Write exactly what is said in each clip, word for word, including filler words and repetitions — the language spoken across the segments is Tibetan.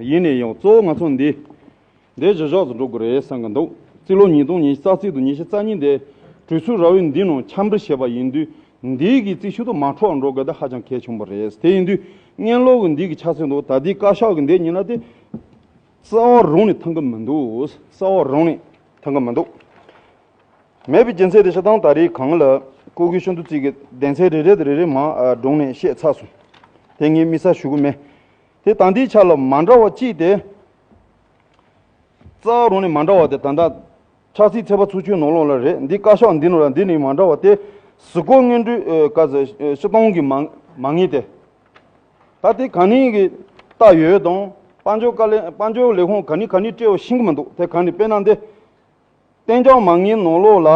ཡིན་ན་ཡང་གཙོ་བོ་ང་ཚོ་འདི་འདི་གཞི་བཞག་ཏུ་འགྲོ་དགོས་རེད་བསམ་གི་འདུག་རྩིས་ལོ་ཉིས་སྟོང་ཉི་ཤུ་རྩ་གཅིག་དང་ཉི་ཤུ་རྩ་གཉིས་འདི་གྲོས་ཚོགས་ར་བའི་འདི་ནང་འཆམ་འབུལ་བྱས་པ་ཡིན་དུས། འདི་གི་རྩིས་ཤུགས་དུ་མ་འཕྲོག་འགྲོ་དགོས་ད་ཧ་ཅང་གལ་ཆེན་པོ་རེད། དེ་ཡིན་དུས་སྔོན་ལོག་གི་འདི་གི་ཆ་ཚད་འདུག་ད་ལྟའི་བཀའ་ཤག་གི་འདི་ཉིད་ན་དེ་རྩ་བ་རང་ནས་མཐུན་གི་མི་འདུག་རྩ་བ་རང་ནས་མཐུན་གི་མི་འདུག་མེད་པའི་རྒྱུ་མཚན་དེ་ཤ་སྟག་ད་རེས་གང་ལ་སྐུ་སྒེར་ཤིན་ཏུ་རྩིས་ཀྱི་སྡེ་ཚན་རེ་རེ་དང་རེ་རེ་མ་ཨ་སྒྲུང་ནས་བཤད་ཚར་སོང་། དེ་ངས་དམིགས་བསལ་ཞུ་གི་མེད། དེ་ད་ལྟའི་ཆ་ལ་མ་འདྲ་བ་གཅིག་དེ། རྩ་བ་རང་ནས་མ་འདྲ་བ་དེ་ད་ལྟ་ཆབ་སྲིད་ཚོགས་པ་ཚོགས་ཆུང་ནང་ལོགས་ལ་རེད། འདི་བཀའ་ཤག་འདི་ནང་ལ་འདི་ནས་མ་འདྲ་བ་དེ། གཟིགས་སྐོར་སྔོན་འགྲོའི་ཨ་ག་ཟེ་སྤྱི་སྟངས་ཀྱི་མ་མ་ངེས་དེ། ད་དེ་ག་ནས་ཀྱི་ལྟ་ཡོད་དང་། དཔལ་འབྱོར་བཀའ་བློན་དཔལ་འབྱོར་ལས་ཁུངས་ག་ནས་ག་ནས་སྤྲད་བ་ཤེས་གི་མི་འདུག་དེ་ག་ནས་དཔེར་ན་འདི། གཏན་འཇགས་མ་དངུལ་ནང་ལོགས་ལ།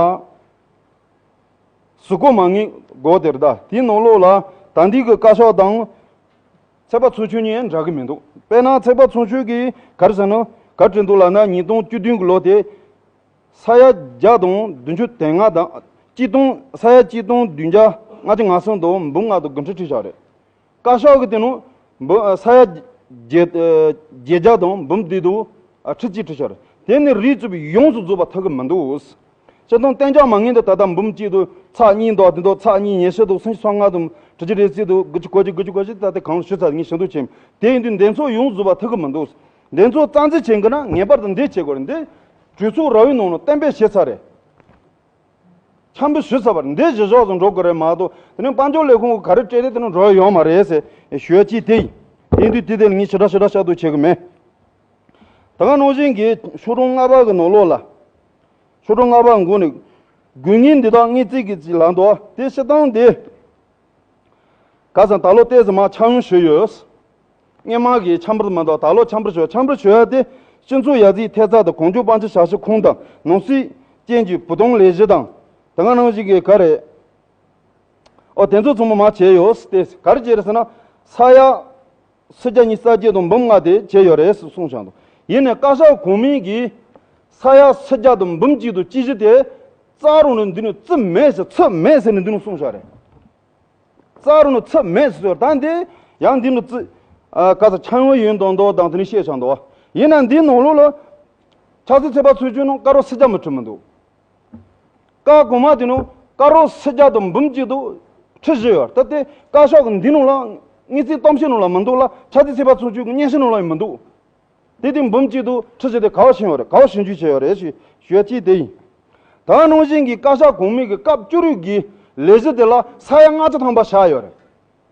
གཟིགས་སྐོར་མ་དངུལ་སྒོ་དེར་ད་དེའི་ནང་ལོགས་ལ་ད་འདི་གི་བཀའ་ཤག་དང་། ཚོགས་པ་ཚོགས་ཆུང་གཉིས་འདྲ་གི་མི་འདུག་དཔེར་ན་ཚོགས་པ་ཚོགས་ཆུང་གིས་ག་རེ་ཟེར་ན་ག་རེ་བྲིས་འདུག་ལབ་ན། ཉིས་སྟོང་བཅུ་བདུན་གི་ལོ་དེ་ས་ཡ་བརྒྱ་དང་བདུན་ཅུ་དོན་ལྔ་དང་། གཅིག་སྟོང་ས་ཡ་གཅིག་སྟོང་བདུན་བརྒྱ་ལྔ་བཅུ་ང་གསུམ་དང་འབུམ་ལྔ་དང་དགུ་ཁྲི་ཁྲི་བཞག་རེད། བཀའ་ཤག་གི་དེ་ནང་འབུམ་ས་ཡ་བརྒྱད་བརྒྱད་བརྒྱ་དང་འབུམ་བདུན་དང་ཁྲི་གཅིག་ཁྲི་ཤར། དེ་ནི་རིགས་གཅིག་པུ་ཡོངས་སུ་རྫོགས་པ་ཐུབ་ཀྱི་མི་འདུག་སྤྱིར་བཏང་གཏན་འཇགས་མ་དངུལ་འདི་ད་ལྟ་འབུམ་གཅིག་དང་ཚེག་གཉིས་འདུག་དེ་འདུག་ཚེག་གཉིས་ཉི་ཤུ་དང་སུམ་ཅུ་སོ་ལྔ་དང་ཁྲི་གཅིག་རེ་གཅིག་དང་དགུ་བཅུ་གོ་གཅིག་དགུ་བཅུ་གོ་གཅིག་ད་ལྟ་གང་ལ་ཞུ་ཚར་ངས་ཞུ་འདོད་བྱེད། དེ་ཡིན་དུས་འདི་ཚོ་ཡོངས་སུ་རྫོགས་པ་ཐུབ་ཀྱི་མི་འདུག་འདི་ཚོ་རྩ་འཛིན་བྱེད་དགོས་ན་ངེས་པར་དུ་འདི་བྱེད་དགོས་རེད། འདི་གྲོས་ཚོགས་ར་བའི་ནང་ལ་གཏན་འབེབས་བྱས་ཚར་རེད། འཆམ་འབུལ་ཞུས་ཚར་བ་རེད། འདི་གཞི་བཞག་ཏུ་འགྲོ་དགོས་རེད་མ་གཏོགས། དེ་ནས་དཔལ་འབྱོར་ལས་ཁུངས་ག་རེ་སྤྲད་རེད་དེ་ནས་འགྲོ་ཡ་ཡོད་མ་རེད་ཟེར་ཞུ་ཡ་ཅིག་དེ་ཡིན། དེ་དུས་དེ་དེ་ལ་ངས་ཞེ་དྲག་ཞེ་དྲག་བཤད་འདོད་བྱེད་གི་མེད། ད་ག་ནང་བཞིན་གྱི་ཤོག་གྲངས་ལྔ་པ་གི་ནང་ལོགས་ལ། ཤོག་གྲངས་ལྔ་པ་འགོ་ནས་དགོས་ངེས་འདི་དག་དངུལ་རྩིས་ཀྱི་ལ་འདུག་དེ་སྤྱིར་བཏང་དེ། ག་ས་ད་ལོ་ཏོག་ཙམ་མར་ཆག་ཡང་ཞུས་ཡོད། སྔོན་མ་གི་འཆམ་འབུལ་མ་གཏོགས་ད་ལོ་འཆམ་འབུལ་ཞུ་འཆམ་འབུལ་ཞུ་ཡ་དེ་སྤྱི་ཚོགས་ཡར་རྒྱས་ཐེབས་རྩ་དང་གངས་ལྗོངས་དཔལ་འབྱོར་ཞབས་ཞུ་ཁང་དང་ནང་སྲིད་ཅན་གྱི་བུ་སྟོན་ལས་གཞི་དང་དེ་སྔ་ནང་བཞིན་གྱི་ག་རེ། ཨོ་དེ་ཚོ་ཚང་མ་མར་བྱས་ཡོད་སྟེ་ག་རེ་བྱས་རེད་ཟེར་ན། ས་ཡ་སུམ་བརྒྱ་ཉི་ཤུ་རྩ་བརྒྱད་དང་འབུམ་ལྔ་དེ་བྱས་ཡོད་རེད་གསུངས་བཞག་འདུག་ཡིན་ནའི་བཀའ་ཤག་གོང་མའི་གིས་ས་ཡ་སུམ་བརྒྱ་དང་འབུམ་གཅིག་དང་གཅིག་བཞི་དེ་རྩ་རུ་ནས་འདི་ནས་རྩིས་མེད་ཟེར་ཚུད་མེད་ཟེར་ནས་འདི་ནས་གསུངས་བཞག་རེད། རྩ་རུ་ནས་ཚུད་མེད་ཟེར་ད་འདི་ཡང་འདི་ནས་རྩིས་ཨ་ག་ས་ཆང་བ་ཡོད་མདོག་མདོག་དང་དེ་ནས་བཤད་བཞག་འདུག་ཡིན་ན་འདིའི་ནང་ལོགས་ལ་ཆབ་སྲིད་ཚོགས་པ་ཚོགས་ཆུང་ནང་ཀ་རོ་སུམ་བརྒྱ་མ་བྲིས་མི་འདུག་བཀའ་གོང་མ་དེ་ནང་ཀ་རོ་སུམ་བརྒྱ་དང་འབུམ་གཅིག་དང་ཁྲི་བཞི་ཡོད། ད་ལྟའི་བཀའ་ཤག་གི་འདི་ནང་ལ་དངུལ་རྩིས་གཏམ་བཤད་ནང་ལ་མི་འདུག་ལ། ཆབ་སྲིད་ཚོགས་པ་ཚོགས་ཆུང་གི་སྙན་ཞུ་ནང་ལ་ཡང་མི་འདུག་དེ་དེ་འབུམ་གཅིག་དང་ཁྲི་བཞི་དེ་ག་བ་ཕྱིན་ཡོད་རེད། ག་བ་ཞིབ་འཇུག་བྱས་ཡོད་རེད་ཞེས་ཞུ་ཡ་གཅིག་དེ་ཡིན། ད་ནང་བཞིན་གྱི་བཀའ་ཤག་གོང་མའི་གི་སྐབས་བཅུ་དྲུག་གི་ལས་གཞི་དེ་ལ་ས་ཡ་ལྔ་བཅུ་ཐམ་པ་བཞག་ཡོད་རེད།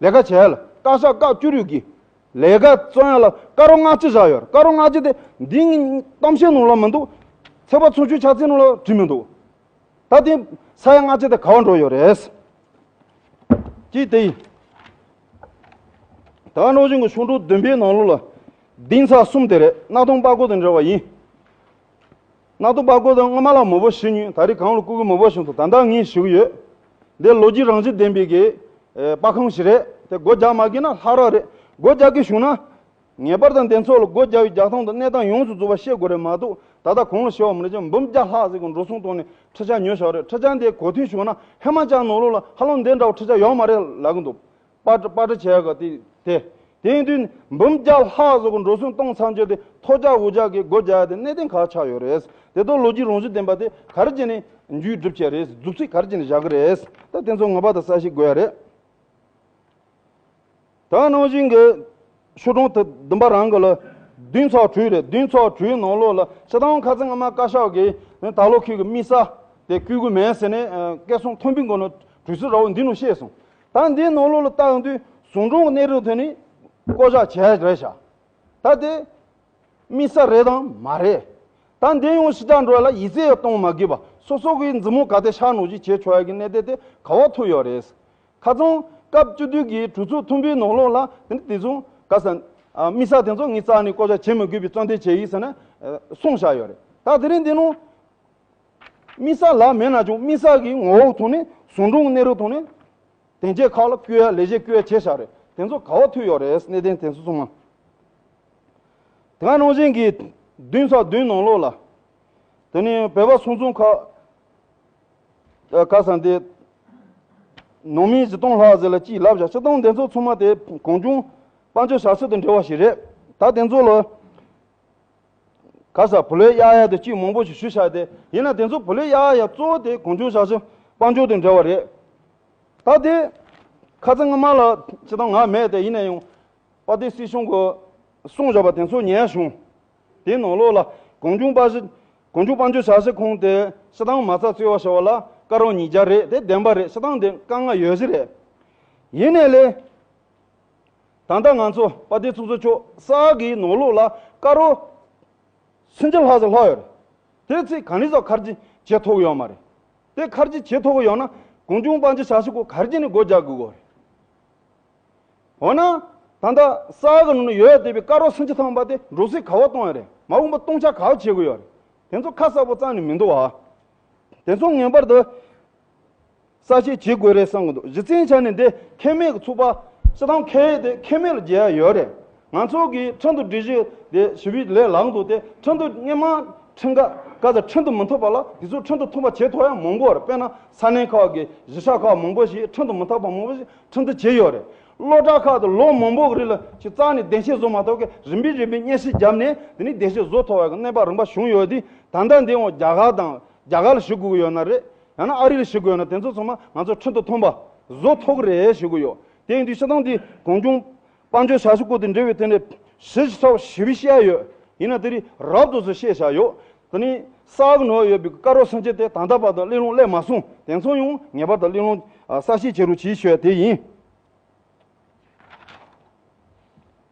ལས་ཀ་བྱས་ལ་བཀའ་ཤག་སྐབས་བཅུ་དྲུག་གི་ལས་ཀ་བརྩོན་ཡ་ལ་ཀ་རོ་ལྔ་བཅུ་བཞག་ཡོད་རེད། ཀ་རོ་ལྔ་བཅུ་དེ་འདི་གཏམ་བཤད་ནང་ལ་མི་འདུག་ཚོགས་པ་ཚོགས་ཆུང་ཆ་ཚང་ནང་ལ་བྲིས་མི་འདུག་ད་དེ་ས་ཡ་ལྔ་བཅུ་དེ་ག་བ་འགྲོ་ཡོད་རེད། གཅིག་དེ་ཡིན། ད་ནང་བཞིན་གྱི་ཤོག་གྲངས་བདུན་པའི་ནང་ལོགས་ལ་བདུན་ཚེག་གསུམ་དེ་རེད། གནའ་དུང་པར་སྐོར་དང་འབྲེལ་བ་ཡིན། གནའ་དུང་པར་སྐོར་དང་སྔོན་མ་ལ་མང་པོ་ཞུས་མྱོང་། ད་རེས་གང་ལ་སྐུ་གུ་མང་པོ་བྱུང་སོང་། ད་ལྟ་ངས་ཞུ་གི་ཡོད། འདི་ལོ་རྒྱུས་རང་བཞིན་ལྡན་པའི་གི་ཨེ་པར་ཁང་ཞིག་རེད། དེ་སྒོ་རྒྱག་མ་དགོས་ན་ལྷག་རོགས་རེད། སྒོ་རྒྱག་གི་བྱུང་ན། ངེས་པར་དུ་འདི་ཚོ་ལ་སྒོ་རྒྱག་པའི་རྒྱག་སྟངས་དང་གནས་སྟངས་ཡོངས་སུ་རྫོགས་པ་ཤེས་དགོས་རེད་མ་གཏོགས། ད་ལྟ་གོང་ལ་ཞུས་པ་མ་ནང་བཞིན་འབུམ་བརྒྱ་ལྷག་ཟིག་གི་འགྲོ་སོང་བཏང་ནས་འཕྲུལ་ཆས་ཉོས་བཞག་རེད། འཕྲུལ་ཆས་འདི་གོ་ཐོས་བྱུང་ན་ཧེ་མ་ཅག་ནང་ལོགས་ལ་ཧ་ལམ་འདི་འདྲ་བ་འཕྲུལ་ཆས་ཡོད་མ་རེད་ལབ་གི་འདུག་པར་པར་སྐྲུན་བྱས་ཡག་དེ་དེ། དེ་ཡིན་དུས་འབུམ་བརྒྱ་ལྷག་ཙམ་གྱི་འགྲོ་སོང་གཏོང་ཚར་རྗེས་དེ་ཐོ་རྒྱག་འུ་ཅག་གིས་སྒོ་རྒྱག་ཡ་དེ་གནད་དོན་ག་ཆགས་ཡོད་རེད། དེ་དག་ལོ་རྒྱུས་རང་བཞིན་ལྡན་པ་དེ་ག་རེ་བྱས་ནས་མཇུག་སྒྲུབ་བྱས་རེད། མཛུབ་ཚིག་ག་རེ་བྱས་ནས་བཞག་གི་རེད། ད་དེ་ཚོ་ངེས་པར་དུ་གསལ་བཤད་དགོས་ཡ་རེད། ད་ནང་བཞིན་གྱི་ཤོག་གྲངས་དེ་བདུན་པ་རང་གི་ལ་བདུན་ཚེག་དྲུག་རེད། བདུན་ཚེག་དྲུག་ནང་ལོགས་ལ་སྤྱིར་བཏང་ཁ་སང་སྔ་མ་བཀའ་ཤག་གིས་ད་ལོ་ཁུལ་གྱི་དམིགས་བསལ་དེ་བསྐུལ་གྱི་མེད་ཟེར་ནས་སྐད་གསང་མཐོན་པོའི་སྒོ་ནས་གྲོས་ཚོགས་ར་བ་འདི་ནང་བཤད་སོང་། ད་འདིའི་ནང་ལོགས་ལ་ལྟ་ཡོང་དུས་ཟུང་དྲུང་གི་གནས་རིམ་ཐོག་ནས་བསྐོ་བཞག་བྱས་རེད་ཤག་ད་དེ་དམིགས་བསལ་རེད་དམ་མ་རེད། ད་འདི་ཡང་ཕྱི་རྒྱལ་འགྲོ་ཡ་ལ་ཡིག་ཚད་ཡང་གཏོང་མ་དགོས་པ་སོ་སོ་གི་མཛུབ་མོ་ག་དེ་ཤར་ནང་བཞིན་བྱེད་ཆོག་ཡ་གི་གནད་དོན་དེ་ག་བ་ཐུག་ཡོད་རེད། ཁ་སང་སྐབས་བཅུ་བདུན་གྱི་གྲོས་ཚོགས་མཐོན་པོའི་ནང་ལོགས་ལ་དེ་ནི་དེ་ཚོ་ག་ས་དམིགས་བསལ་དེ་ཚོ་ངས་རྩ་ནས་བསྐོ་བཞག་བྱེད་མི་དགོས་པའི་རྩ་འཛིན་བྱས་ཡིན་ཟེར་ནས་གསུངས་བཞག་ཡོད་རེད། ད་དེ་རིང་འདི་ནང་དམིགས་བསལ་ལ་མེད་ན་ཀྱང་དམིགས་བསལ་གྱི་ངོ་བོ་ཐོག་ནས་ཟུང་དྲུང་གནས་རིམ་ཐོག་ནས་དེ་འབྱེད་ཁག་ལ་བསྐུལ་ཡ་ལས་བྱེད་བསྐུལ་ཡ་བྱས་བཞག་རེད། དེ་ཚོ་ག་བ་ཐུག་ཡོད་རེད། གནད་དོན་དེ་ཚོ་ཚང་མ། དེ་སྔ་ནང་བཞིན་གྱི་བདུན་ཚེག་བདུན་ནང་ལོགས་ལ། དེ་ནས་བོད་པ་སོང་ཙང་ཁ་ཁ་སང་དེ་ནང་མི་བཞི་སྟོང་ལྷག་ཟེར་ལ་ཅིག་ལབ་བཞག་སྤྱིར་བཏང་དེ་ཚོ་ཚང་མ་དེ་གངས་ལྗོངས་དཔལ་འབྱོར་ཞབས་ཞུ་དང་འབྲེལ་བ་ཞིག་རེད། ད་དེ་ཚོ་ལ་ ག་ས་བུ་ལོན་གཡར་ཡ་དེ་ཅིག་མང་པོ་ཞིག་ཞུས་བཞག་སྟེ། ཡིན་ན་དེ་ཚོ་བུ་ལོན་གཡར་ཡ་གཙོ་བོ་དེ་གངས་ལྗོངས་ཞབས་ཞུ་དཔལ་འབྱོར་དང་འབྲེལ་བ་རེད། ད་དེ་ཁ་སང་སྔ་མ་ལ་སྤྱིར་བཏང་ང་མེད་དེ། ཡིན་ན་ཡང་དཔལ་ལྡན་སྲིད་སྐྱོང་གི་གསུང་བཞག་པ་དེ་ཚོ་ཉན་བྱུང་། དེའི་ནང་ལོགས་ལ་གངས་ལྗོངས་དཔལ་འབྱོར་གངས་ལྗོངས་དཔལ་འབྱོར་ཞབས་ཞུ་ཁང་དེ་སྤྱིར་བཏང་མ་རྩ་བཙུགས་པ་བྱ་བ་ལ་སྐར་རོ་ཉིས་བརྒྱ་རེད། དེ་བདེན་པ་རེད། སྤྱིར་བཏང་དེ་དཀའ་ངལ་ཡོད་ས་རེད། ཡིན་ནའི་ལས། ད་ལྟ་ང་ཚོ་དཔལ་ལྡན་ཚོགས་གཙོ་མཆོག་གསར་གྱི་ནང་ལོགས་ལ་སྐར་རོ་སུམ་ཅུ་ལྷག་ཙམ་ལྷག་ཡོད་རེད། དེ་ཚེ་ག་ནས་ཙམ་ཁ་རྗེ་བྱེད་ཐུབ་ཀྱི་ཡོད་མ་རེད། དེ་ཁ་རྗེ་བྱེད་ཐུབ་ཀྱི་ཡོད་ན་གངས་ལྗོངས་དཔལ་འབྱོར་ཞབས་ཞུ་ཁང་ག་རེ་བྱས་ནས་སྒོ་རྒྱག་དགོས་ཀྱི་རེད། འོ་ན་ད་ལྟ་གསར་གྱི་ནང་ནས་ཡོད་བསྡད་པའི་སྐར་རོ་སུམ་ཅུ་ཐམ་པ་དེ་འགྲོ་སའི་ག་པར་གཏོང་ཡ་རེད། མ་འོངས་པ་གཏོང་ཆ་ག་པར་བྱེད་དགོས་ཡོད་རེད། དེ་ཚོ་ཁ་གསལ་པོ་རྩ་ནས་མི་འདུག་བ། དེ་ཚོ་ངེས་པར་དུ་གསལ་བཤད་བྱེད་དགོས་རེད་བསམ་གྱི་འདུག་གཞི་རྩའི་ཆ་ནས་འདི་ཁེ་མེད་ཀྱི་ཚུགས་པ། སྤྱིར་བཏང་ཁེ་ཡས་དེ་ཁེ་མེད་ལ་འཇལ་ཡ་ཡོད་རེད། ང་ཚོ་གིས་ཁྲིམས་དང་སྒྲིག་གཞི་དེ་ཞི་བའི་ལས་ལངས་འདུག་དེ་ཁྲིམས་དང་སྔོན་མ་ཁྲིམས་འགལ་ག་ཚོད་ཁྲིམས་དང་མི་མཐུན་པ་ལ་དེ་ཚོ་ཁྲིམས་དང་མཐུན་པ་བྱེད་ཐུབ་ཡ་མང་པོ་རེད། དཔེར་ན་ས་གནས་ཁག་གི་གཞིས་ཆགས་ཁག་མང་པོ་ཞིག་ཁྲིམས་དང་མི་མཐུན་པ་མང་པོ་ཞིག་ཁྲིམས་གཏུག་བྱས་ཡོད་རེད། སློབ་གྲྭ་ཁག་དུ་ལོ་མང་པོ་གི་རིང་ལ་ཅིག་རྩ་ནས་གདན་ཞུ་བཟོ་མ་ཐུབ་མཁན་རིམ་པས་རིམ་པས་སྙན་ཞུ་བརྒྱབ་ནས་དེ་ནས་གདན་ཞུ་བཟོ་ཐུབ་པ་གི་གནས་བབ་རིམ་པ་བྱུང་ཡོད་དེ། ད་ལྟ་འདི་འོང་རྒྱ་གར་དང་རྒྱ་གར་ལ་ཞུ་དགོས་ཀྱི་ཡོད་ན་རེད། ཡང་ན་ཨ་རི་ལ་ཞུ་དགོས་ཡོད་ན་དེ་ཚོ་ཚང་མ་ང་ཚོ་ཁྲིམས་དང་མཐུན་པ་བཟོ་ཐུབ་ཀྱི་རེད་ཞུ་གི་ཡོད། དེ་ཡིན་དུས་སྤྱིར་བཏང་འདི་གངས་ལྗོངས་དཔལ་འབྱོར་ཞབས་ཞུ་སྐོར་དེ་འབྲེལ་བའི་ཐད་ནས་ཞིབ་ཞིབ་ཚགས་ཞིབ་བཤད་ཡོད། ཡིན་ན་དེ་རིང་རབ་ཏུ་བཟོ་བཤད་བཞག་ཡོད། དེ་ནས་གསར་གྱི་ནང་ཡོད་པའི་སྐར་རོ་སུམ་ཅུ་དེ་ད་ལྟ་བར་དུ་གླེང་སློང་སླེབས་མ་སོང་། དེ་ཚོ་ཡང་ངེས་པར་དུ་གླེང་སློང་གསལ་བཤད་བྱེད་རོགས་གྱིས་ཞུ་ཡ་དེ་ཡིན།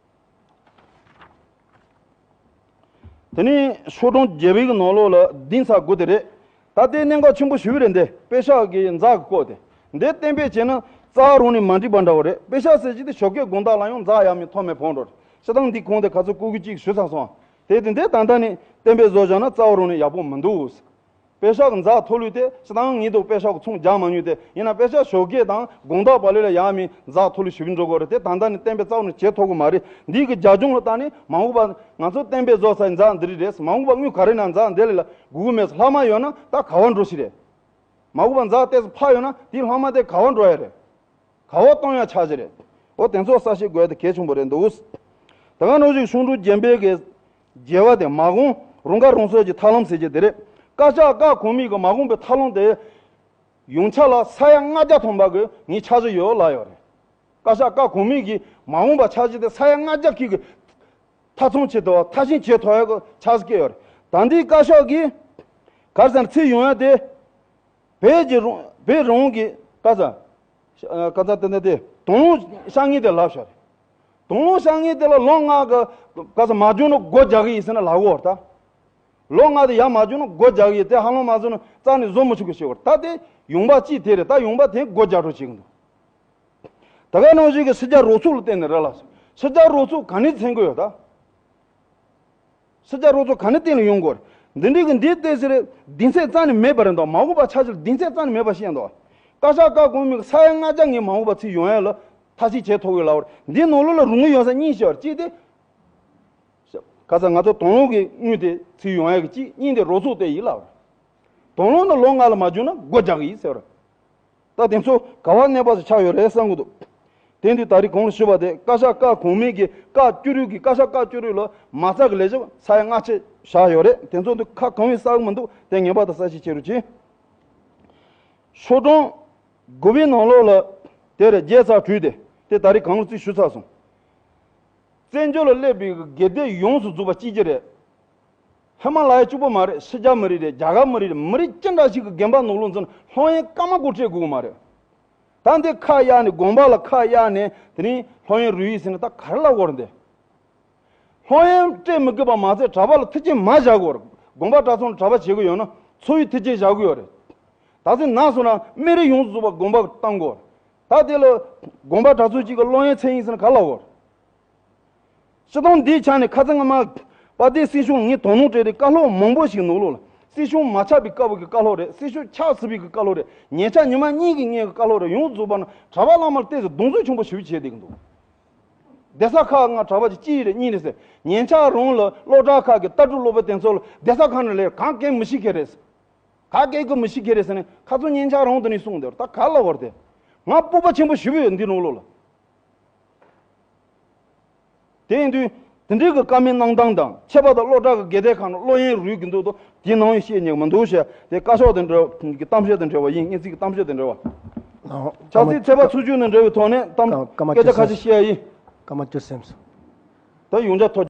དེ་ནས་ཤོག་གྲངས་བརྒྱད་པའི་གི་ནང་ལོགས་ལ་བདུན་ཚེག་དགུ་དེ་རེད། ད་ལྟའི་གནད་འགག་ཆེན་པོ་ཞེ་པོ་རེད་འདི། པེ་ཤག་གི་འཛའ་གི་སྐོར་དེ། འདི་གཏན་འབེབས་བྱས་ན་རྩ་བ་རང་ནས་མ་འགྲིག་པ་འདྲ་བོ་རེད། པེ་ཤག་ཟེར་གྱི་དེ་ཞོགས་ཀས་དགོང་དག་ལ་ཡང་འཛའ་ཡ་མེད་ཐོག་མེད་ཕོག་འགྲོ་རེད། སྤྱིར་བཏང་འདི་གོང་དེ་ག་ཚོད་བསྐུར་གི་ཅིག་ཞུ་ཚར་སོང་། དེ་དེ་འདི་ད་ལྟ་ནས་གཏན་འབེབས་བཟོ་བཞག་ན་རྩ་བ་རང་ནས་ཡག་པོ་མི་འདུག་པེ་ཤག་གི་འཛའ་ཐོ་ལུས་དེ་སྤྱིར་བཏང་ངེད་དུ་པེ་ཤག་གི་ཚོང་རྒྱག་མ་མྱོང་སྟེ། ཡིན་ན་པེ་ཤག་ཞོགས་ཀས་དང་དགོང་དག་བར་ལ་ཡ་མི་འཛའ་ཐོ་ལུས་ཞུ་བའི་འགྲོ་དགོས་རེད། དེ་ད་ལྟ་ནས་གཏན་འབེབས་རྩ་བ་ནས་བྱེད་ཐུབ་ཀྱི་མ་རེད། འདི་གི་རྒྱབ་ལྗོངས་ལ་བལྟས་ནས་མ་འོངས་པ་ང་ཚོ་གཏན་འབེབས་བཟོ་ས་འཛའ་འདི་རིགས་རེད། མ་འོངས་པ་དངུལ་ག་རེ་ན་འཛའ་འདི་ལས་ལ་དགོས་ཀྱི་མེད། ལྷག་མ་ཡོད་ན་ད་ག་བ་འགྲོ་ཞིག་རེད། མ་འོངས་པ་འཛའ་ཏོག་ཙམ་འཕར་ཡོང་ན་དེའི་ལྷག་མ་དེ་ག་བ་འགྲོ་ཡ་རེད། ག་བ་གཏོང་ཡ་ཆགས་ཀྱི་རེད། འོ་དེ་ཚོ་གསལ་བཤད་དགོས་ཡ་དེ་གལ་ཆེན་པོ་རེད་འདུག་ད་ག་ནང་བཞིན་ཤོག་གྲངས་བརྒྱད་པའི་གི་བརྒྱད་པ་དེ་མ་དགོངས་རང་ཁ་རང་གསོ་གི་ཐབས་ལམ་ཟེར་གྱི་དེ་རེད། བཀའ་ཤག་བཀའ་གོང་མའི་གི་མ་དགོངས་པའི་ཐབས་ལམ་དེ་ཡོངས་ཁྱབ་ལ་ས་ཡ་ལྔ་བརྒྱ་ཐམ་པ་གི་ངས་འཆར་གཞི་ཡོད་ལབ་ཡོད་རེད། བཀའ་ཤག་བཀའ་གོང་མའི་གི་མ་འོངས་པ་འཆར་གཞི་དེ་ས་ཡ་ལྔ་བརྒྱ་གི་གི་མཐའ་ཚོང་བྱེད་ཐུབ་པ་མཐའ་ཞེན་བྱེད་ཐུབ་ཡ་གི་འཆར་གཞི་བཀལ་ཡོད་རེད། ད་འདི་བཀའ་ཤག་གིས་ག་རེ་ཟེར་ན་ཚུར་ཡོང་ཡ་དེ། བོད་ཀྱི་རང་བོད་རང་གི་ག་ས་ག་ས་དེ་འདྲ་དེ་དང་བླངས་བྱ་ངན་དེ་ལབ་ཤག་རེད། དང་བླངས་བྱ་ངན་དེ་ལ་ལོ་ལྔ་གི་ག་ས་མ་འཇོན་ན་སྒོ་རྒྱག་གི་ཡིན་ཟེར་ན་ལབ་གོ་ད། ལོ་ལྔ་དེ་ཡར་མ་འཇོན་ན་སྒོ་རྒྱག་གི་ཡིན། དེ་ཧ་ལམ་མ་བཟོ་ན་རྩ་ནས་བཟོ་མི་ཆོག་གི་ཞེས་གོ། ད་དེ་ཡོང་འབབ་གཅིག་དེ་རེད། ད་ཡོང་འབབ་དེ་སྒོ་རྒྱག་རོགས་བྱེད་གི་འདུག་ད་ག་ནང་བཞིན་གི་ཕྱི་རྒྱལ་རོགས་ཚོགས་ལ་བརྟེན་ནས་རེད་ལ། ཕྱི་རྒྱལ་རོགས་ཚོགས་ག་ནས་འཚོལ་གི་ཡོད་ད། ཕྱི་རྒྱལ་རོགས་ཚོགས་ག་ནས་བརྟེན་ནས་ཡོང་དགོས་རེད། འདི་འདྲའི་གི་འདིའི་ལྟས་ཟེར་རེད། གདེང་ཚོད་རྩ་ནས་མེད་པ་རེད་འདུག་མ་འོངས་པ་ཆ་ཆེར་གདེང་ཚོད་རྩ་ནས་མེད་པ་ཤེས་འདུག་བཀའ་ཤག་བཀའ་གོང་མའི་ས་ཡ་ལྔ་བརྒྱ་ངས་མ་འོངས་པ་ཚུར་ཡོང་ཡ་ལ་ཐབས་ཤེས་བྱེད་ཐུབ་ཀྱི་ལབ་པ་རེད། འདིའི་ནང་ལོགས་ལ་རུང་གི་ཡོད་ས་གཉིས་ཤིག་ཡོད་རེད། གཅིག་དེ། ག་ས་ང་ཚོ་དང་བླངས་ཀྱི་དངུལ་དེ་ཚུར་ཡོང་ཡ་གི་གཅིག་གཉིས་དེ་རོགས་ཚོགས་དེ་ཡིན་ལབ་པ་རེད། དང་བླངས་ནི་ལོ་ལྔ་ལ་མ་འཇོན་ན་སྒོ་རྒྱག་གི་ཡིན་ཟེར་བ་རེད། ད་དེ་ཚོ་ག་བ་གནས་པ་ཞིག་ཆགས་ཡོད་རེད་བསམ་གི་འདུག་དེ་དུས་ད་རེས་གོང་ལ་ཞུས་པ་དེ་བཀའ་ཤག་བཀའ་གོང་མའི་གི་བཀའ་བཅུ་དྲུག་གི་བཀའ་ཤག་བཀའ་བཅུ་དྲུག་ལ་མ་རྩ་གི་ལས་བྱེད་ས་ཡ་ལྔ་བཅུ་བཞག་ཡོད་རེད། དེ་ཚོ་འདི་ཁ་གང་བའི་གསལ་གི་མི་འདུག་དེ་ངེས་པར་དུ་གསལ་བཤད་བྱེད་རོགས་གྱིས། ཤོག་གྲངས་དགུ་པའི་ནང་ལོགས་ལ་དེ་རེད། བརྒྱད་ཚེག་དྲུག་དེ་དེ་ད་རེས་གོང་ལ་རྩིས་ཞུས་ཚར་སོང་། བཙན་བྱོལ་ལ་སླེབས་པའི་དགེ་སྡིག་ཡོངས་སུ་རྫོགས་པ་གཅིག་གྱུར་རེད། ཧི་མ་ལ་ཡ་གཅིག་པོ་མ་རེད། ཕྱི་རྒྱལ་མི་རིགས་རེད། རྒྱ་གར་མི་རིགས་རེད། མི་རིགས་ཅི་འདྲ་ཞིག་གི་དགོན་པ་ནང་ལོགས་འཛུལ་ན་སློབ་ཡོན་སྐར་མ་དགུ་སྤྲད་དགོས་ཀྱི་མ་རེད། ད་འདི་ཁ་གཡར་ནས་དགོན་པ་ལ་ཁ་གཡར་ནས་དེ་རིང་སློབ་ཡོན་རུལ་ཡིན་ཟེར་ན་ད་ག་རེ་ལབ་དགོས་རེད་འདི། སློབ་ཡོན་སྤྲད་མི་དགོས་པ་མ་ཚད་གྲྭ་པ་ལ་མཐུན་རྐྱེན་མར་བཞག་དགོས་རེད། དགོན་པ་གྲྭ་ཚང་ལ་གྲྭ་པ་བྱེད་ཀྱི་ཡོད་ན་འཚོ་བའི་མཐུན་རྐྱེན་བཞག་གི་ཡོད་རེད། ད་ཚེ་ན་སོང་ན་སྨན་རིན་ཡོངས་སུ་རྫོགས་པ་དགོན་པ་གཏོང་དགོས་རེད། ད་དེ་ལ་དགོན་པ་གྲྭ་ཚང་གཅིག་གི་སློབ་ཡོན་ཚད་ཡིན་ཟེར་ན་ག་རེ་ལབ་དགོས་རེད། སྤྱིར་བཏང་འདིའི་ཆ་ནས་ཁ་སང་སྔ་མ་དཔལ་ལྡན་སྲིད་སྐྱོང་ངས་དོ་སྣང་སྤྲད་དེ་བཀའ་སློབ་མང་པོ་ཞིག་ནང་ལོགས་ལ། སྲིད་སྐྱོང་མ་ཆགས་པའི་སྐབས་ཀྱི་བཀའ་སློབ་རེད། སྲིད་སྐྱོང་ཆགས་ཟིན་པའི་གི་བཀའ་སློབ་རེད། ཉེ་ཆར་ཉི་མ་གཉིས་ཀྱི་སྔོན་གྱི་བཀའ་སློབ་རེད། ཡོངས་རྫོགས་པ་ན་གྲྭ་པ་བླ་མར་ཏོག་ཙམ་གདེང་ཚོད་ཆེན་པོ་ཞེ་པོ་བྱས་བསྡད་ཀྱི་འདུག་གདན་ས་ཁག་ལྔ་གྲྭ་པ་ཅིག་གཅིག་རེད་གཉིས་རེད་ཟེར། ཉེ་ཆར་རང་ལ་སློབ་གྲྭ་ཁག་གི་ལྟ་གྲུབ་སློབ་དཔོན་དེ་ཚོ་ལ་གདན་ས་ཁག་ནང་ལས་གང་གས་མི་ཤེས་མཁན་རེད་ཟེར། ག་གས་ཀྱིས་མི་ཤེས་མཁན་རེད་ཟེར་ནས་ཁ་ཚོན་ཉན་ཆགས་རང་དུ་ནས་གསུངས་འདུག་ད་ག་ལ་བར་དེ། ང་སྤོབས་པ་ཆེན་པོ་ཞེ་པོ་ཡོད་འདི་ནང་ལོགས་ལ། དེ་ཡིན་དུས་ དེ་འདྲའི་གི་བཀའ་མོལ་གནང་སྟངས་དང་ཆད་པ་དང་གློ་བཀྲ་གི་འགལ་ཟླའི་ཁ་ནས་བློ་གཡེང་རུལ་གི་འདུག་དོ། དེའི་ནང་ཡང་བཤད་ཉན་གི་མི་འདུག་ཞེས་དེ་བཀའ་ཤོག་དེ་འདྲ་གི་གཏམ་བཤད་དེ་འདྲ་བ་ཡིན། སྙན་ཚིག་གི་གཏམ་བཤད་དེ་འདྲ་བ། ཕྱག་ཚིག་ཚེས་པ་ཚོ་བཅུ་ནས་འདྲ་བའི་ཐོག་ནས་གཏམ་སྐད་ཆ་ཁ་ཤས་བཤད་ཡ་ཡིན། ད་ཡོངས་གྲགས་ཐོ།